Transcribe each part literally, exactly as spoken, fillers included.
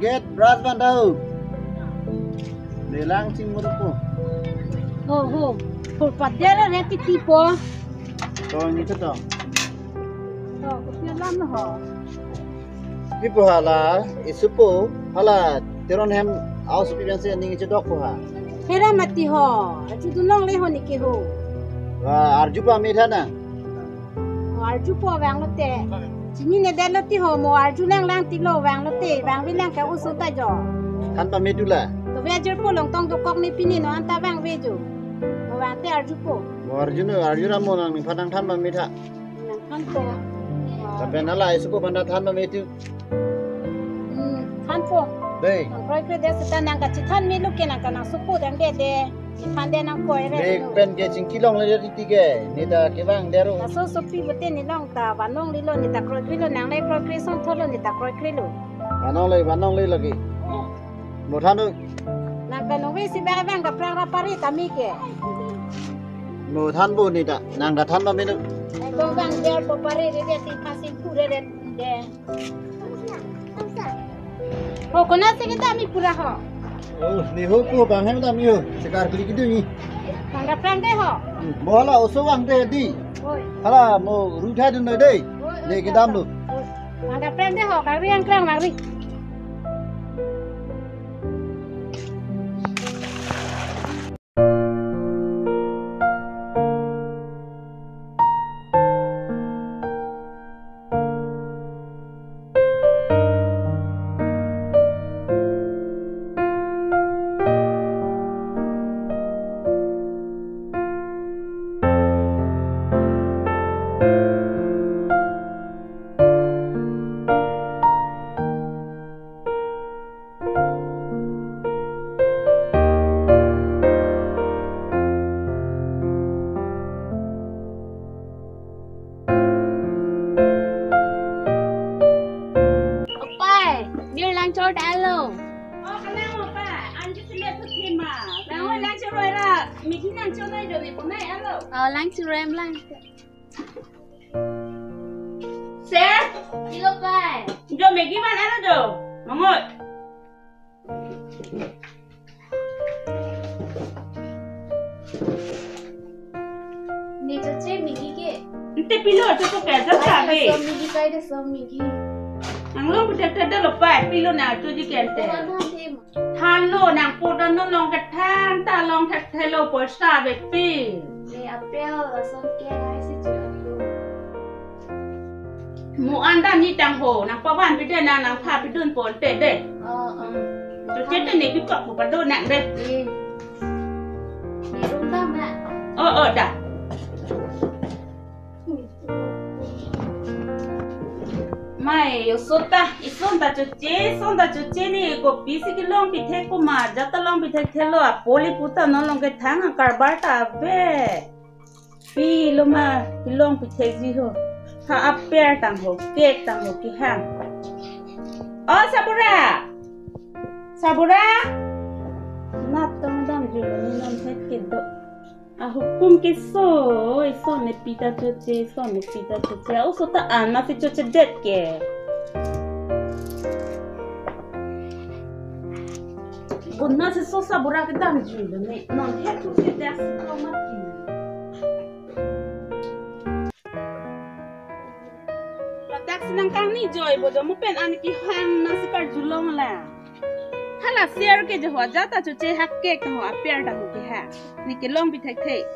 Get brush bandau. Lelang sing murpo. Ho, ho. Ho, pader re titi po. To, ini to. To, kopi alam ho. Pipo hala, isupo hala, Teron hem, aus pian se ning chedok po ha. Hera mati ho. Achu dunong le ho niki ho. Wa, arju pa me thana. Mo arju po vanglote. Chinine detlo ti ho, mo arju lang lang ti lo vanglote. Vangve lang ke oso ta jo. Than pame tu la. To ve ajir po longtong dokok ne pini non anta vangve jo. Mo vangte arju po. Mo arju no, arju ra mo nang ningphan nangthan pame tha. Nangthan po. Sampai nala isupo panda than pame tu. Hmm, than po. Dei. Nang kroikre det seta nang kachethan melo ke nang kanang supo dam det de. Chethan det nang koi re. Dei lo. Pen ke chingki longle titi ke. Ne ta kevang det ro. Laso sopi pute ne long ta vanong lilo, ne ta kroikre lo, nang le kroikre son tholo, ne ta kroikre lo. Vanong le, vanong le lagi. Mo than lo. Nang kanong ve si bang bang kaprang ra pari tami ke. Mo than po ne ta. Nang ta than pame lo. Ekdom bang der po pari re de ti pasi pure re de. Ho, konat si kedam-i pura ho? Oh, ne ho po bang hem dam-i ho. Sekar klik itu ni. Bang kaprang de ho. Hmm, mo hala oso vangte di. Oi. Hala mo ru thai dun dei. Oi, oi, ne kedam lo. Oi. Bang kaprang de ho, kari yang krang mari. Opai, mir lang chot alo. Oh, kanang opai, anji sile putih ma. Lang lang chot ra, miji nang chot nai jo ne ponai alo. Oh, lang chot rem lang. Sir? Ilo pai. Jo Maggi van alo jo. Mangot. Ne choche Maggi ke. Ante pilo choche ke jasa be. Som Maggi kai de som Maggi. Nang long putek tek dolo pai pilo na choche ke ante. Than lo nang put non long kethan ta long thekthe lo poisa ave pi. Ne apel lason ke hai si chot lo. Mo anta ni tang ho nang pavan pide na nang pha pidun ponte de. Oh, oh. Choche te ne kipak mo padon nang de. Eh. Ne rum ta ma. Oh, oh, da. Mai, oso ta, ison ta choche, ison ta choche ne, kopisi kelong pithek ko ma, jat ta long pithekthelo, apoli puta non long kethang, karbar ta ave. Pilo ma, kelong pithekji ho. Ha apple tang ho, cake tang ho, kehang. O Sabura! Sabura! Nat tong damjulo ne non het kedo. Ahukum keso, ison ne pita choche, ison ne pita choche, oso ta an ma si choche det ke. Bon na si so Sabura kedamjulo ne, non het tu ke dak si ko mati. Ladak si nang kangni joi bo jo mo pen an kehang na si karjulong la. Hala ser ke jo ho jat ta choche ha cake ta ho apple ta ho kehang. Ne kelong pithekthe.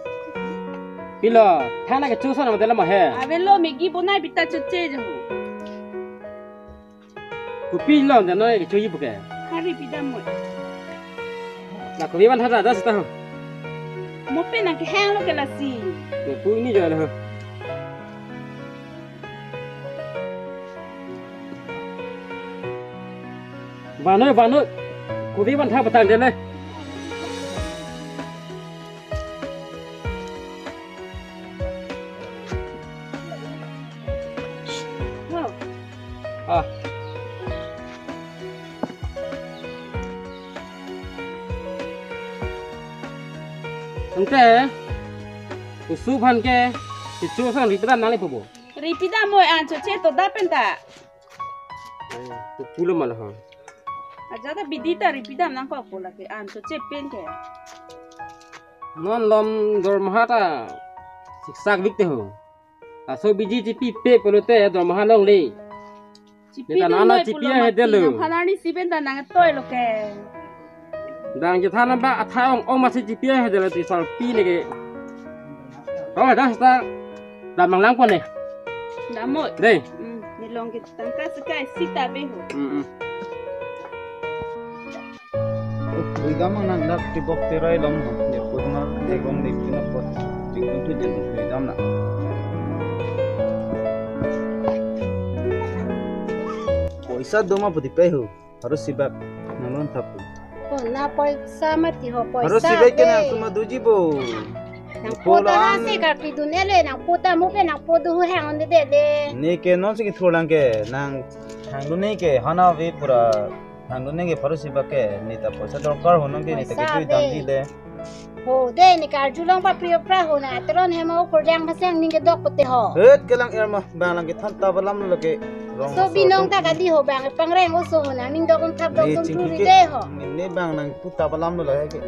Pilo, thana kecho son ang dela ma he. Avelo Maggi bonai pita choche jo ho. Kopi lo jano kechoji puke. Hari pidam mo. La kopi van thata das ta ho. Mo pen nang kehang lo ke lasi. Ne pu ini jo la ho. Vanoi, vanoi. Kopi van tha patang dele. Wow. Ah. Ante, usu phan ke, kecho son ri pidam nang le pubo. Ri pidam mo an choche to da pen ta. Eh, tu pulo malah. Ajat ta bidi ta ripidam nangkokpo lake an to chepen ke. Non lom dormaha ta siksak vik te ho. Laso bidi chipipe pulote dormaha longle. Chipi Neta dun nana noi chipi pulo ahedetlo. Mati, nang phanarni si pen ta nangtoilo ke. Dang chethan ba athai ong ong masi chipi ahedetlo ti sar pi ne ke. Oh, dah, dah. Dah manglang pon ne. Dammo. Dei. Hmm, ne long ke tangka sekai sita be ho. Hmm, hmm. Ui, gamang nang dak tibok terai long ho. Dia pun na, dia gong dia pun na pot. Tingkung tu dia ui, gam na. Poisa doma putih pe ho. Pharo sibak nang non thapu. Oh, na poisa mati ho, poisa Pharo sibak ke nang be. Suma duji bo. Nangpo ta Polan. Nasi karpi dun ele, nangpo ta mo pe nangpo duhu hang on de de le. Ne ke non si kithur lang ke, nang hang dun ne ke, hana ve pura. Hang dun ne ke pharo sibak ke, ne ta poisa dorkar ho nang ke, ne ta Poisa kejui dam be. Di le. Ho, de, ne karjulong pa priyo pra ho na, Teron Hem akurjang masang ning kedok pute ho. Het kelang erma, bang lang kethan ta balam lo ke. Rong So so binong tu. Ta kali ho bang, pangreng oso ho na, ning dokon thap Ne dokon chingki turi ke, de ho. Ne bang lang pu ta balam lo la ke.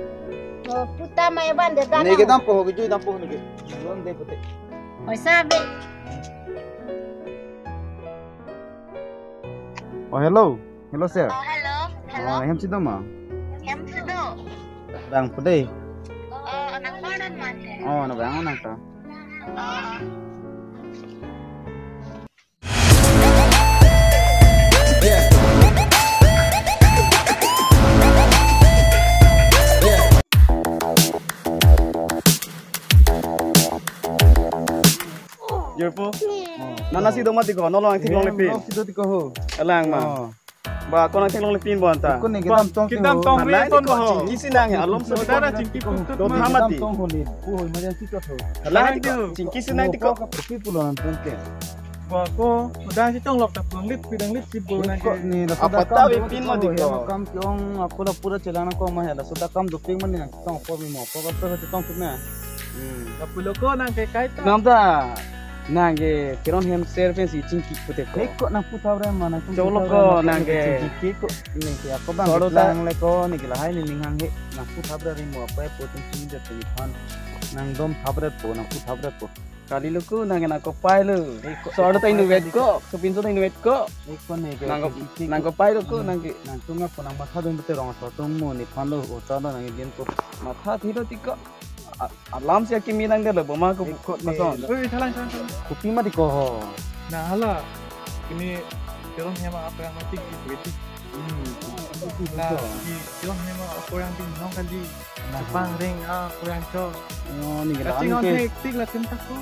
Ho, pu ta mai ban de Ne ke dan. Dampo ho, kejui dampo ho ne ke. Lon de pute. Poisa be. Oh, hello. Hello, sir. Oh, hello. Hello. Oh, hem si doma? Hem si do. Bang pu dei. Oh, nang pardon mate. Oh, na bang nang ta. Oh. Jerpo. Nana si doma tiko, nolong thik longle pin. Nang si do tiko ho. Alang ma. Oh. Ba, ko nang theklongle pin bo anta. Ko ne Ba, kedam tong kedam ho. Tong Halai re ton tiko bo ho. Chingki si nang he, alom so Dara tiko. Chingki putut Dom ma. Kedam Hamati. Tong ho le. Bu hoi majan si chot ho. Halai Mo tiko. Po ka Chingki si nang tiko. Po ka pusi pulo nang tong ke. Ba ko, udah si tong lok tap long lit, pidang lit si bo nang Ko ke. Ne la Apa sudah kam tahu do pin mo tiko. Tiko. Ya kam tong, aku la pura chelang ko ma he la sudah kam doping man nang tong ko mi mo ko ka pura tong tu na. Hmm. Lapulo ko nang ke kai ta. Nang ta, nang ke Teron Hem ser pen si chingki pute ko. Eko nang pu thap re ma nang pu Cholo thap ko re ma nang ke. Chingki ko ne ke ako bang Solo ta. Lang le ko ne ke lahai ne ning hang he nang pu thap re ring mo apa po chingki de te phan. Nang dom thap re po nang pu thap re po. Kali lo ko nang ke nang kopai lo. Eko Solo ta kopai inutvet kali ko, ko. Kepinso ta inutvet ko. Eko ne ke Nang ko chingki nang ko. Kopai lo ko Hmm. Nang ke. Nang tunga po nang matha dong bete rong so tum mo ne phan lo o ta lo nang ke din ko. Matha thi lo tiko. A-, alam si akimi nang delo boma ko Ikot ne mason. Oi, thalang, thalang, thalang. Kopi ma tiko ho. Na hala. Kini Teron Hem akurjang mati ki weti. Hmm. Na Ito. Ki Teron Hem akurjang ding nong kali. Nah. Pangreng akurjang cho. Oh, ne ke la Kachinghon an ke. Thektik latum ta ko.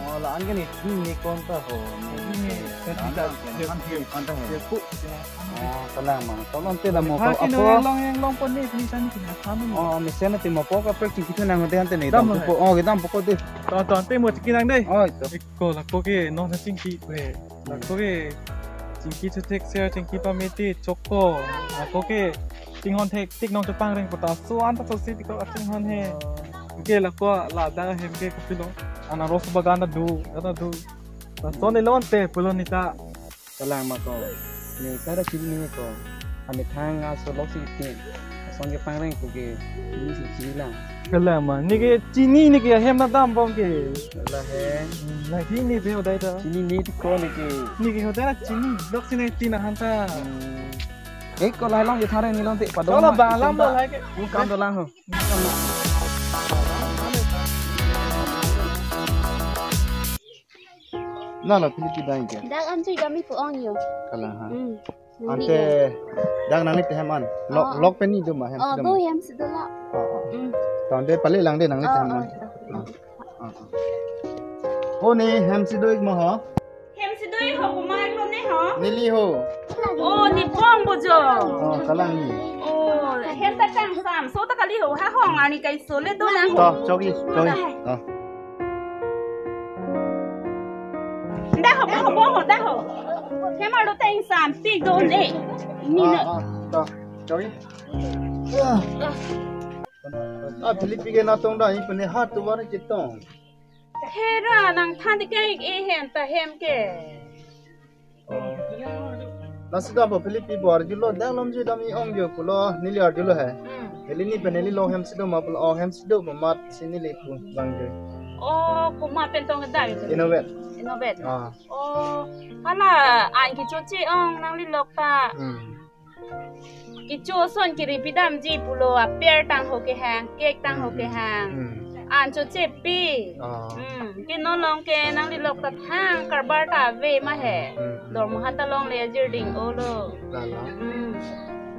Oh, la an ke ne thum ne kon ta ho. Ne Ini kan la an tidak ke ne dia kan thum kon ta ho. Dia pu. Oh, kalang ma. Tolong te dam mo Haki ko nang apo. Yang long yang long pon ni ni tani kini apa ni? Oh, mesen te mo ko ka pek chingki thu nang hote han te ne Dam dam tu hai. Po. Oh, kedam po ko de. Ton ton te mo chingki nang de. Oh, ito. Eko la ko ke nong sa chingki pre. La ko ke chingki chu thek ser chingki pa mete choko. La ko ke chinghon thektik nong chepang reng pota so an ta so si ko chinghon he. Ke la ko la da hem ke ko pilo. Ana rose bagan da du, da du. La so ne lon te pulo ni ta. Kalang ma ko. Ne kada chini ne ko. Amethang aso lok si tin. Asong ke pangreng ko ke. Ni si chini lang. Kalang ma. Ni ke chini ni ke hem na dam bom ke. La he. Lagi ni be hodai ta. Chini ni ti ko ni ke. Ni ke hodai la chini. Lok si na tin ahan ta. Hmm. Eh, ko lai long je thare ni long te padong. Kalau ma, bang lam itum ta. Lo lai ke. Bukan dolang ho. Nala Philippine dang ke. Dak an chui kami pu ong yo. Kalang ha. Hmm. Ante dang nangli te hem an. Lok Oh. Lok pen ni do ma hem Oh, sidam. Bo hem si do la. Oh, oh. Hmm. Tangte pale lang de nangli te Oh, hem oh, an. Oh. Oh, oh. Oh, ne hem si do ik ma ho. Hem si do ik ho kumai lo ne ho. Neli ho. Oh, ne pong bo jo. Oh, kalang ni. Oh, hem ta kangsam. So ta kali ho. Ha hong ani kai so le do nang ho. To, chogi, chogi. Oh. Da ho, da ho, bo ho, da ho. Hem arlo ta ingsampik do ne. Ni na. Ah, ah, to, chogi. Ah, Philippine ke natong da, ipene hat tu war chetong. Hera nang than ti kai e hem ta hem ke. Lasi da po Philip pi bor julo, dak lom ju dam i-ong jo pulo, neli arjulo he. Hmm. Neli ni pen neli lo hem si do ma pulo, oh hem si do ma mat si neli pu bang jo. Oh, komat pen tong kedai. Innovet. Innovet. Ah. Oh, hala an kechoche ong nangli lok ta. Hmm. Kecho ason kiri pidamji pulo, aper tangho kehang, cake tangho kehang. Hmm. An choche pi. Ah. Hmm. Ke non long ke nangli lok ta thang karbar ta ave ma he. Hmm. Dormoha ta longle ajir ding-o lo. Lala. Hmm.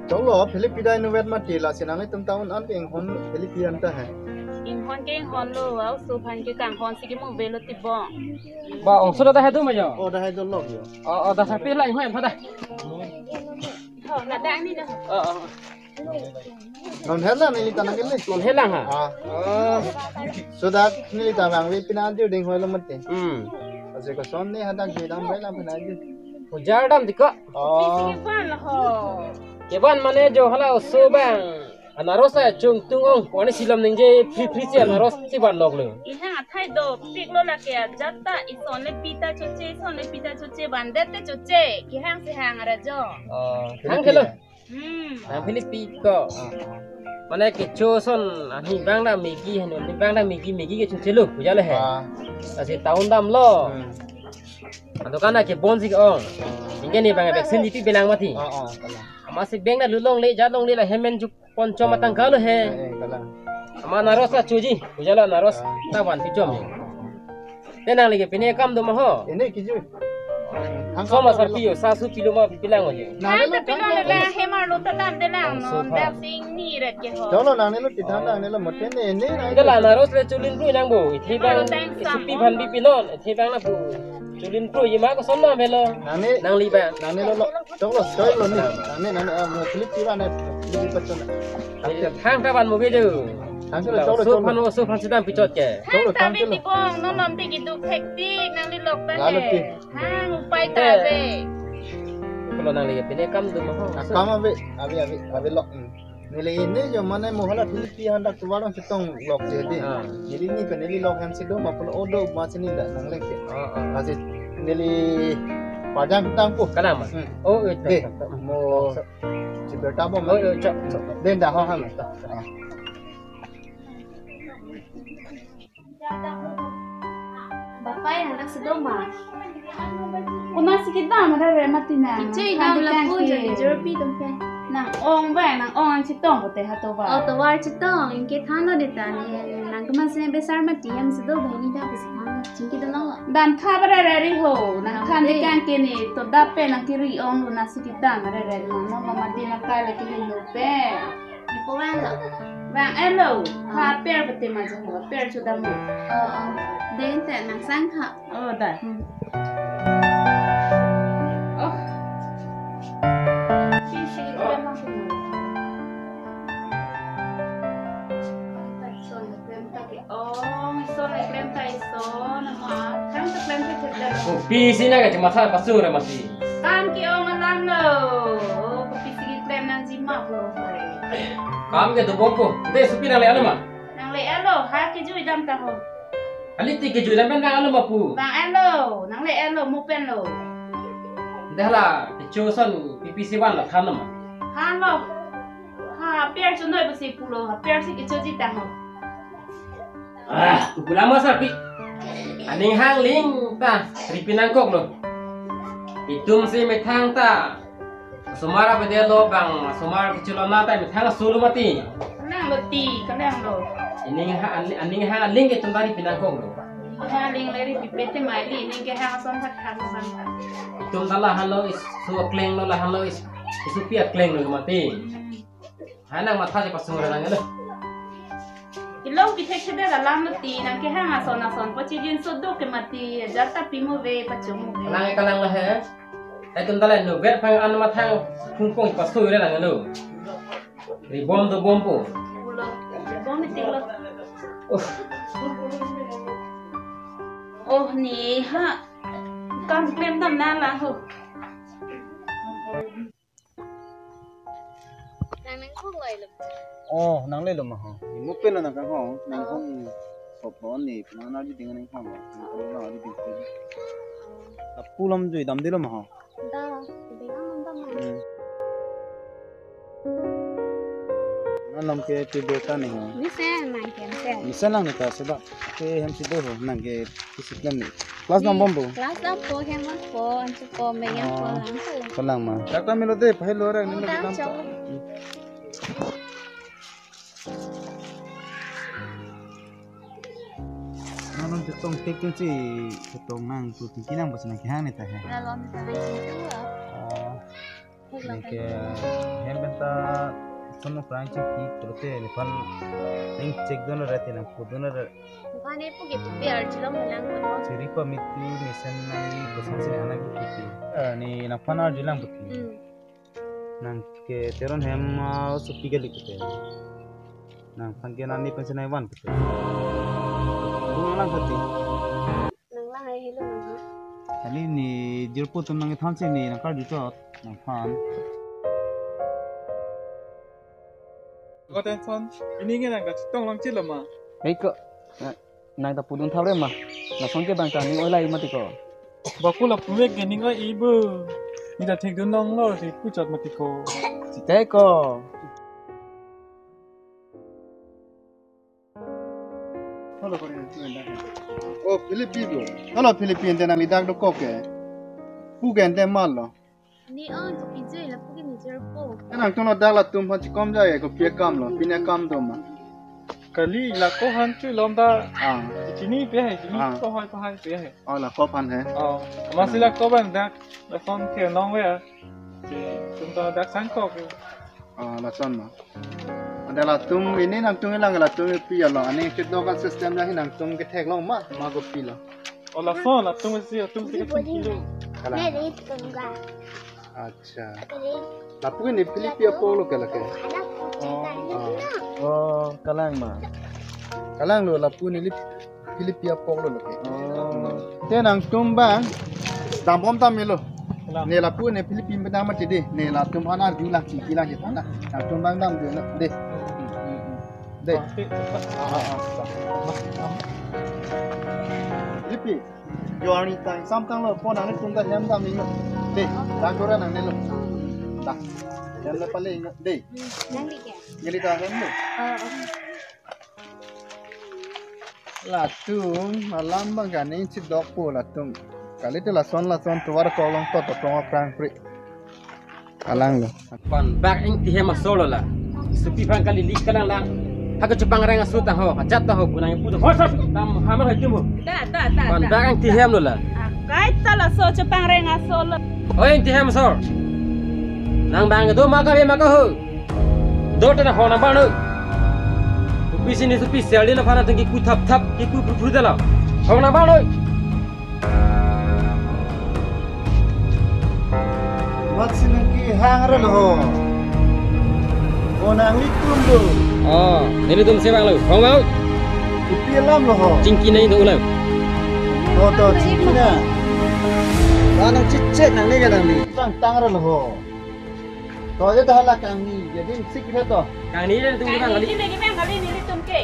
Choklo, Philip pi dai innovet mati, lasi nanglitum ta un an ke inghon Philip pi an ta he. Inghon ke inghon lo, aoso aphan ke kanghon si ke mo velo tibong. Ba, ongso da he do ma jo? Oh, da he do lok jo. Oh, oh, da sapi la inghon em tha da. Ho, la da ni da. Oh, oh. Non helang neli ta nang kele. Non helang ha? Ah. Oh. So dak neli ta bang ve pina ju ding hoi lo mati. Hmm. Ase ko son ni hadak ju dam bai lam pina ju. Ujar dam diko. Oh. Kevan ho. Kevan mane jo hala oso bang. Anaros achung tung ong, ko-an si lam ningje phri phri si anaros si van lok lo. Ihang athai dopik lo lake ajat ta, ison le pi ta choche, ison le pi ta choche, van det te choche, kehang si hang ara jo. Oh, hang ke lo. Hmm. Nang Philip pi ko. Mane kecho ason, ah, ni bang da Maggi, ni bang da Maggi, Maggi ke choche lo, puja le he. Ah. Lasi town dam lo. Hmm. Adukan na kebon si ke ong. Ingke ni bang vaccine di pi belang mati. Oh, oh, kalang. Ama si bang da lu longle, ja longle la hemen juk ponchom atangka lo he. Eh, eh, kalang. Ama anaros la choji, puja la anaros ta van pi chom. Te nangli ke pine kam do ma ho? Ini kiju. Hang so kam ma do sa lo. Pi jo, sa su pilo ma pi lang ho je. Nang le lo, ta pilo nang le le, hemar lo ta dam de lang. Oh, non so pha. Dak sing ni ret ke ho. Cholo nang ne lo, titha nang ne lo, mote ne, ne, nang. Ida la anaros le chulin ru nang bo. Ithi bang, hemar lo tang isupi sam phan on. Bi pinon, ithi bang na bu. Chulin ru yima ko son na melo. Nang ne, nangli bang. Nang ne lo lo. Choklo, choklo ni. Nang ne, nang ne, ah, Philip pi ba ne, Philip pi pachon. Thang ta van mo ke jo. Thang choklo, choklo, so choklo. Phan, so phan si dam pi chot ke. Choklo, thang ta thang choklo. Pi bong, non non te kiduk hektik, nangli lok ta he. Lalo pi. Hang upai ta ave. Kalau nangli pine kam do ma ho. Ah, kam ave, ave, ave, ave lok. Hmm. Neli ini jo mane mo hala Philip pi handak tuwar ang chetong lok je di. Ah. Neli ni pen neli lok hem si do ma pulo odo ma sini da nang lek ke. Ah, ah. Lasi neli pajang tang pu. Kalang ma? Hmm. Oh, eh, de, chok, chok, mo chok. Si berta bo ma. Oh, eh, chok, chok. Den da ha ha ma. Ah. Bapai, nang dak si do ma? Ko nang si kedam rere mati nang. Kiche dam lapu jo, jorpi dam pe. Nang ong ba, nang ong ang chetong ko te ha tovar. Oh, tovar chetong, ingke than lo de ta ni. Nang keman si besar mati, hem si do ba ni da besi than lo. Chingki do nang lo. Dam tha ba rere ri ho, nang than de kan ke ni, to dap pe nang kiri ong lo nang si kedam rere ri ma, no mama di nang kai le kiri lo pe. Ni ko vang lo. Vang-et lo. Ah. Ha per bete ma jong lo, per chodam lo. Oh, oh. Den te nang sang ha. Oh, da. Hmm. Oh. Si, si, oh. Klem ma sini. Klem ta ke. Oh, ison le klem ta ison, ama. Thang ta klem ta klem ta. Oh, pi si na ke cuma sa pasu re masi. Kam ke-ong alam lo. Oh, kopi si keklem nangji ma pulo. Kam ke dobom po. Te supi nang le-et lo ma? Nang le-et lo, ha kejui dam ta ho. Kali ti kejui dam pen nang-et lo ma pu? Nang-et lo, nang le-et lo, mo pen lo. Dah la, kecho ason pi pi si van la than lo ma? Than lo. Ha, per chonoi pusi pulo, ha, per si kechoji ta ho. Ah, kupulang ma sapi. Aning hang ling ta, ri pi nangkok lo. Itum si methang ta. Osomar avedetlo bang, osomar kechelona ta methang aso lo mati. Kalang lo ti, kalang lo. Aning ha-, aning, aning hang aling ke itum ta ri pi nangkok lo. Ha aling le ri pi pe te mai li, aning ke hang ason thakthak lo bang. Itum ta la han lo isu akleng lo, la han lo is-, isupi akleng lo mati. Hmm. Hai nang matha si pasung ra nang lo. Ilong pi thekthedet alam mati, nang kehang ason ason pachijin sodok ke mati, ajat ta pi mo ve, pacho mo ve. Kalang, kalang la he. Hai itum ta le innovet phang an mathang phungpong pasung ra nang lo. Ri bom dobom po. Ulo, ri bom ni ting lo. Oh. Oh, ni ha. Kam klem dam na la ho. Nang nangkok lo ilo. Oh, nang le lo ma ho. Mo pen lo nang kanghon, nangkok. Sop lo ni, nang na ji ding nangkok. Nang na ji ding. Lapu lam jui dam di lo ma ho. Da, ding nang dam. Hmm. Along ke pi beta ne ho. Mesen nang ke mesen. Mesen lang ne ta seba. Ke hem si do ho nang ke kisi klan ne. Class dam bompo. Class dampo, hem bompo, anchotpo, meyampo, Oh. Langpo. Kalang ma. Dak ta melo de, pahelo ra Oh, ne dak dam chok. Nang nang chetong tek tek si chetong nang tu tingki nang bos nang kehang ne ta he. Lalon ta nang chintu ah. Oh. Thek lang ne ke kan. Hem pen ta sono prang chingki pulote nephan ning chek dun ra te nang pu dun ra. Nephan ne pu ke pu pe arjulong lang ko. Chiri pamit tu mesen nang ni kosong si nang nang pu pu. Eh, ne nangphan arjulang pu. Hmm. Nang ke Teron hem, ah, sopi kali kete. Nangphan ke nani pensi nai van kete. Nang lang kete. Nang lang ai helo nang ha. Kali ne jirpo atum nangthan si ne nang karju chot nangphan. Ko tension, pini ke nang kachetong lang chit lo ma. Hei ko. Nang ta pudun thap re ma. Lason ke bang ta ning oi lai mati ko. Baku lapu vek ke ning oi-i bo. Ne ta thekdun longlo si puchot mati ko. Sita ko. Hello, Philippine bo. Hello, Philippine, te nangli dak dokok ke. Pu ke ente mal lo. Ne ong, kopi jui lapu ke ne jirpo. Nangtum lo dak latum aphan chikom jai, kopi akam lo, pine akam do ma. Kali la ko han chu lom da. Ah. Chini pe hai, chini Ah. Ko hai ko hai pe hai. Oh, la ko aphan hai. Oh, masi la ko ban dak, lason ke nong ve. Chi tum ta dak sang ko ke. Ah, lason ma. Ada latum ini nangtum ilang latum pi ya lo. Ani chit lo kan system dah nangtum ke thek long ma, ma kopi lo. Oh, lason latum si, latum si kilo. Kalang. Neri tungga. Acha. Lapu ne Philippi apok lo ke lake. Oh. Ah. Oh, kalang ma. Kalang lo lapu ne lip Philippi apok lo lake. Oh. Te nangtum bang dam bom ta melo. Kalang. Ne lapu ne Philippi pen dam mati de. Ne latum aphan arjulang chingki lang chit na. Nangtum bang dam de. De. De. Ah, ah, ah. Philippi. Yo arni tang sam tanglo pon nangtum ta hem dam ning. De, dak dora nangne lo. Da. Hem le pale ing de. Nangli ke? Neli ta hem lo. Oh, oh. Latum alam bang gani chidok po latum. Kali te lason lason tovar kolong to to tong aprang pri. Kalang lo. Pan bak ingti hem asor lo la. Sopi aphan kali lik kalang lang. Hako chepangreng aso ta ho, ajat ta ho, bunang pu ta ho, sir. Tam hamar hai tum ho. Da, da, da, Pan da, bak ingti da. Hem lo la. Ah, kaita laso chepangreng aso lo. Oi, ingti hem asor. Nang bang do maka be maka ho. Do ta na ho nang bang lo. Sopi si ne sopi sel di la aphan tengki ku thap thap, ki ku pru pru da la. Ho nang bang lo. Mat si nangkehang ra lo ho. O nanglitum do. Oh, nelitum si bang lo. Hong bang. Kopi alam lo ho. Chingki nai do lo. To to chingki na. Ba nang chit chit nangne ke nangli. Tang tang ra lo ho. To je ta hala kangni, jadi sik kita to. Kangni le tum kangni kali. Kangni le bang kali nelitum ke.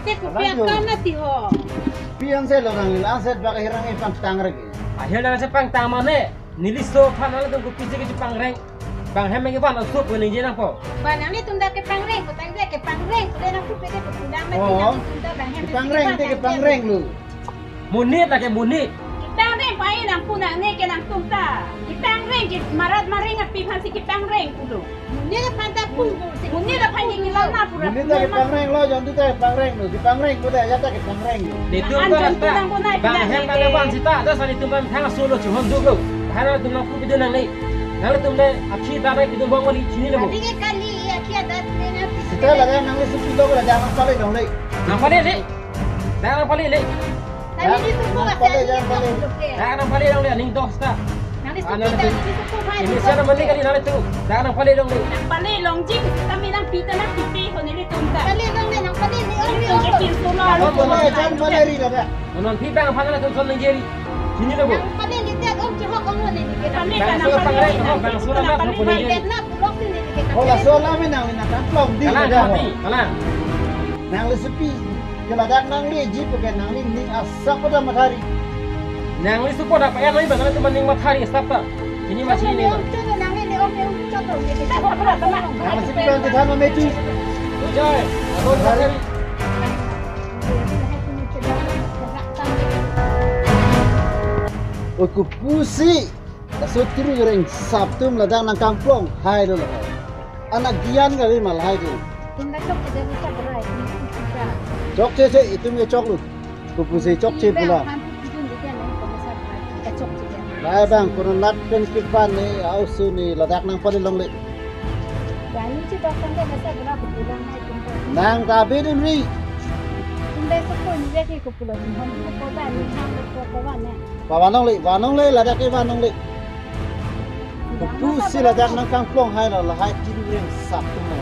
Te kopi akam na ti ho. Pi an se lo kangni, an se bak hirang e pangtang rek. Ahir dan se pangtang mane, neli so phan nangtum kopi si kechepangreng. Bang hem ke ban so pu ningje nangpo. Ba nanglitum dak kepangreng, ko tang dak kepangreng, ko le nang kopi de ko pulang na Oh. Nangtum dak bang hem Kepangreng, te kepangreng lo. Monit lake monit. Kepangreng pai nang pu nangne ke nangtum ta. Kepangreng ke marat mareng api aphan si kepangreng pulo. Monit aphan ta pu. Monit aphan ke kelang na pura. Monit ta kepangreng lo, jontu ta kepangreng lo. Kepangreng pu ta ya ta kepangreng lo. Netum an ta jontu ta. Nang ko nai Bang pinang hem ke. Bang bang sita, ada sani tum bang thang solo chihon duk lo. Hara tum nang pu pidun nangne. Nangtum le akhi ta nai pidun bong wali chini le bo. Tadi ke kali akhi adat ne na. Sita lage nangli sopi lo la jang pale long le. Nang pale le. Dak nang pale le. Tadi di tubuh Nang pale, kasi jang pale. Dak nang pale long le, aning dos ta. Nang di Ah, suku nang tadi di suku mai. Ini siapa mandi kali nang itu? Dak nang pale long le. Nang pale long jing, kami nang pita nang pipi ko nelitum ta. Pale long le, nang pale ni ong ni ong. Nang pale, jang pale ri kada. Unon pi bang aphan nangtum son nang jeri. Chini le bo. Nang pale ni te ong chihok ong ni ke. Kami Bang kan so nang pale pangreng, ni. Bang so Nang mat pale ko ni. Ni na pulok ni ni ke. Oh, laso alam nang ni nang kan plong di Kalang, kada. Mati, kalang. Nangli sopi. Keladak nangli ji pu ke nangli ning asap pada mathari. Nangli support apa ya nangli bang nangtum ning mathari asap ta. Ini masih ini. Nangli ong tu nangli ni Nang si bilang ke than ma metu. Oi, kopusi. Laso tiri reng sap atum ladak nangkangplong hai lo lahai. Anak gian kali ma lahai ke. Tum dak chokche de sa berai, tum dak chokche. Chokche che, itum ke choklo. Kopusi chokche pula. Lahai abang, konat pen kevan ne, ausu ne, ladak nangpali longle. Nang ta bidun ri. Pavan longle, van longle, ladak ke van longle. Kopusi ladak nangkangplong hai lo, lahai tiri reng sap atum lo.